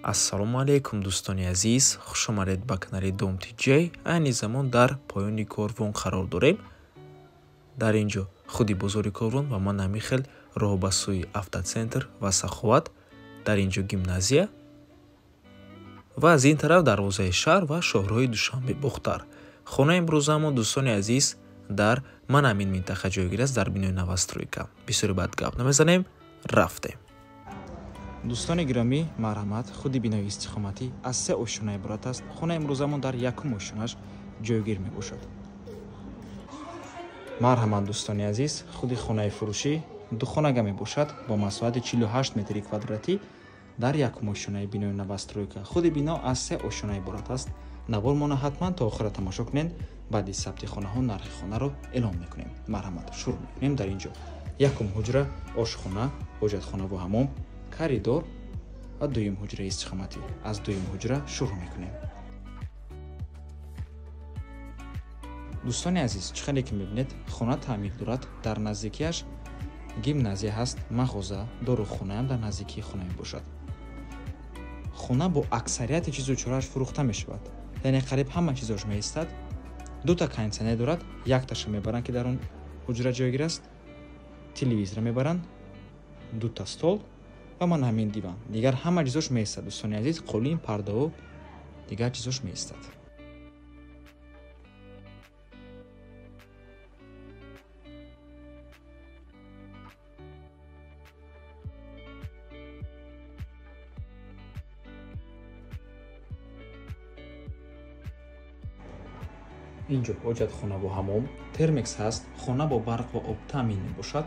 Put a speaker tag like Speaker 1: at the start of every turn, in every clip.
Speaker 1: Ассалому алайкум, дӯстони азиз, хуш омадед ба канали Дом ТЖ. Айни замон дар поёни Корвон қарор дорем. Дар ин ҷо худи бозори Корвон ва ман ҳамин хел роҳ ба сӯи автоцентр ва Саховат, дар ин ҷо гимназия ва аз ин тараф дарвозаи шаҳр ва шоҳроҳи Душанбе Бохтар. Хонаи имрӯзаамон, дӯстони азиз, дар ман ҳамин минтақа ҷойгир аст, дар бинои новостройка. Бисёре бад гап намезанем, рафтем.
Speaker 2: Дӯстони гиромӣ, марҳамат, худи бинои истиқоматӣ аз се ошёна иборат аст. Хонаи имрӯзамон дар якум ошёнаш ҷойгир мебошад. Марҳамат, дӯстони азиз, худи хонаи фурӯшӣ духонага мебошад бо масоҳати 48 метри квадратӣ дар якум ошёнаи бинои новостройка. Худи бино аз се ошёна иборат аст. Навормона ҳатман то охира тамошо кунед. Баъди сабти хонаҳо нархи хонаро эълон мекунем. Марҳамат, шурӯъ мекунем. Дар ин ҷо якум ҳуҷра, ошхона, ҳоҷатхона ва ҳамом, коридор ва дуюм ҳуҷраи истиқоматӣ. Аз дуюм ҳуҷра шурӯъ мекунем. Дӯстони азиз, чӣ хеле ки мебинед, хона таъмир дорад. Дар наздикиаш гимназия ҳаст, мағоза, дорухонаам дар наздикии хона мебошад. Хона бо аксарияти чизу чорааш фурӯхта мешавад, яъне қариб ҳама чизош меистад. Дута кондитсионер дорад, якташа мебаранд, ки дар он ҳуҷра ҷойгир аст, телевизора мебаранд, дута стол ва ман ҳамин диван. Дигар ҳама чизош меистад, дӯстони азиз, қолин, пардаҳо, дигар чизош меистад. Инҷо ҳоҷатхона бо ҳамом, термекс ҳаст, хона бо барқ ва об таъмин мебошад.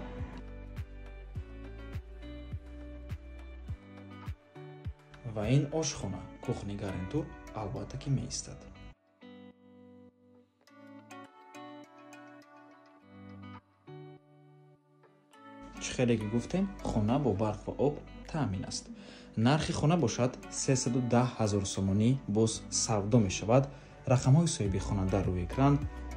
Speaker 2: Ва ин ошхона, кухни гарнитур, албатта ки меистад. Чӣ хеле ки гуфтем, хона бо барқ ва об таъмин аст. Нархи хона бошад 310 ҳазор сомонӣ, боз савдо мешавад. Рақамҳои соҳиби хона дар рӯи экран,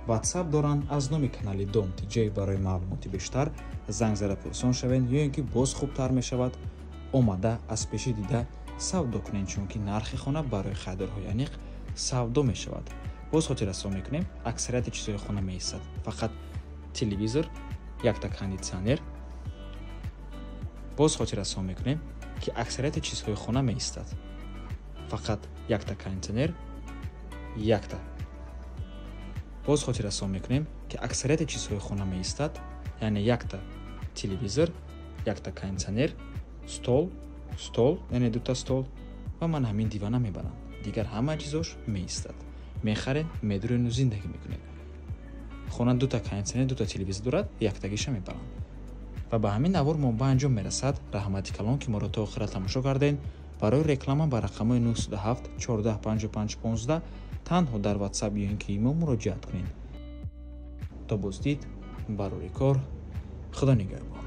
Speaker 2: WhatsApp доранд. Аз номи канали Дом ТЖ барои маълумоти бештар занг зада пурсон шавед, ё ин ки боз хубтар мешавад омада аз пеши дида савдо кунед, чунки нархи хона барои харидорҳои аниқ савдо мешавад. Боз хотиррасон мекунем, аксарияти чизҳои хона меистад, фақат телевизор, якта кондитсионер. Боз хотиррасон мекунем, ки аксарияти чизҳои хона меистад, фақат якта кондитсионер, якта. Боз хотиррасон мекунем, ки аксарияти чизҳои хона меистад, яъне якта телевизор, якта кондитсионер, стол, стол, яъне дута стол ва ман ҳамин дивана мебарам. Дигар ҳама чизош меистад. Мехаред, медурену зиндагӣ мекунед. Хона дута кондитсионер, дута телевизор дорад, яктагиша мебарам. Ва ба ҳамин навор мо ба анҷом мерасад. Раҳмати калон, ки моро то охира тамошо кардед. Барои реклама ба рақамҳои 907 14 55 15 танҳо дар WhatsApp ё ин ки имо муроҷиат кунед. То боздид, барори кор, Худо нигаҳбон.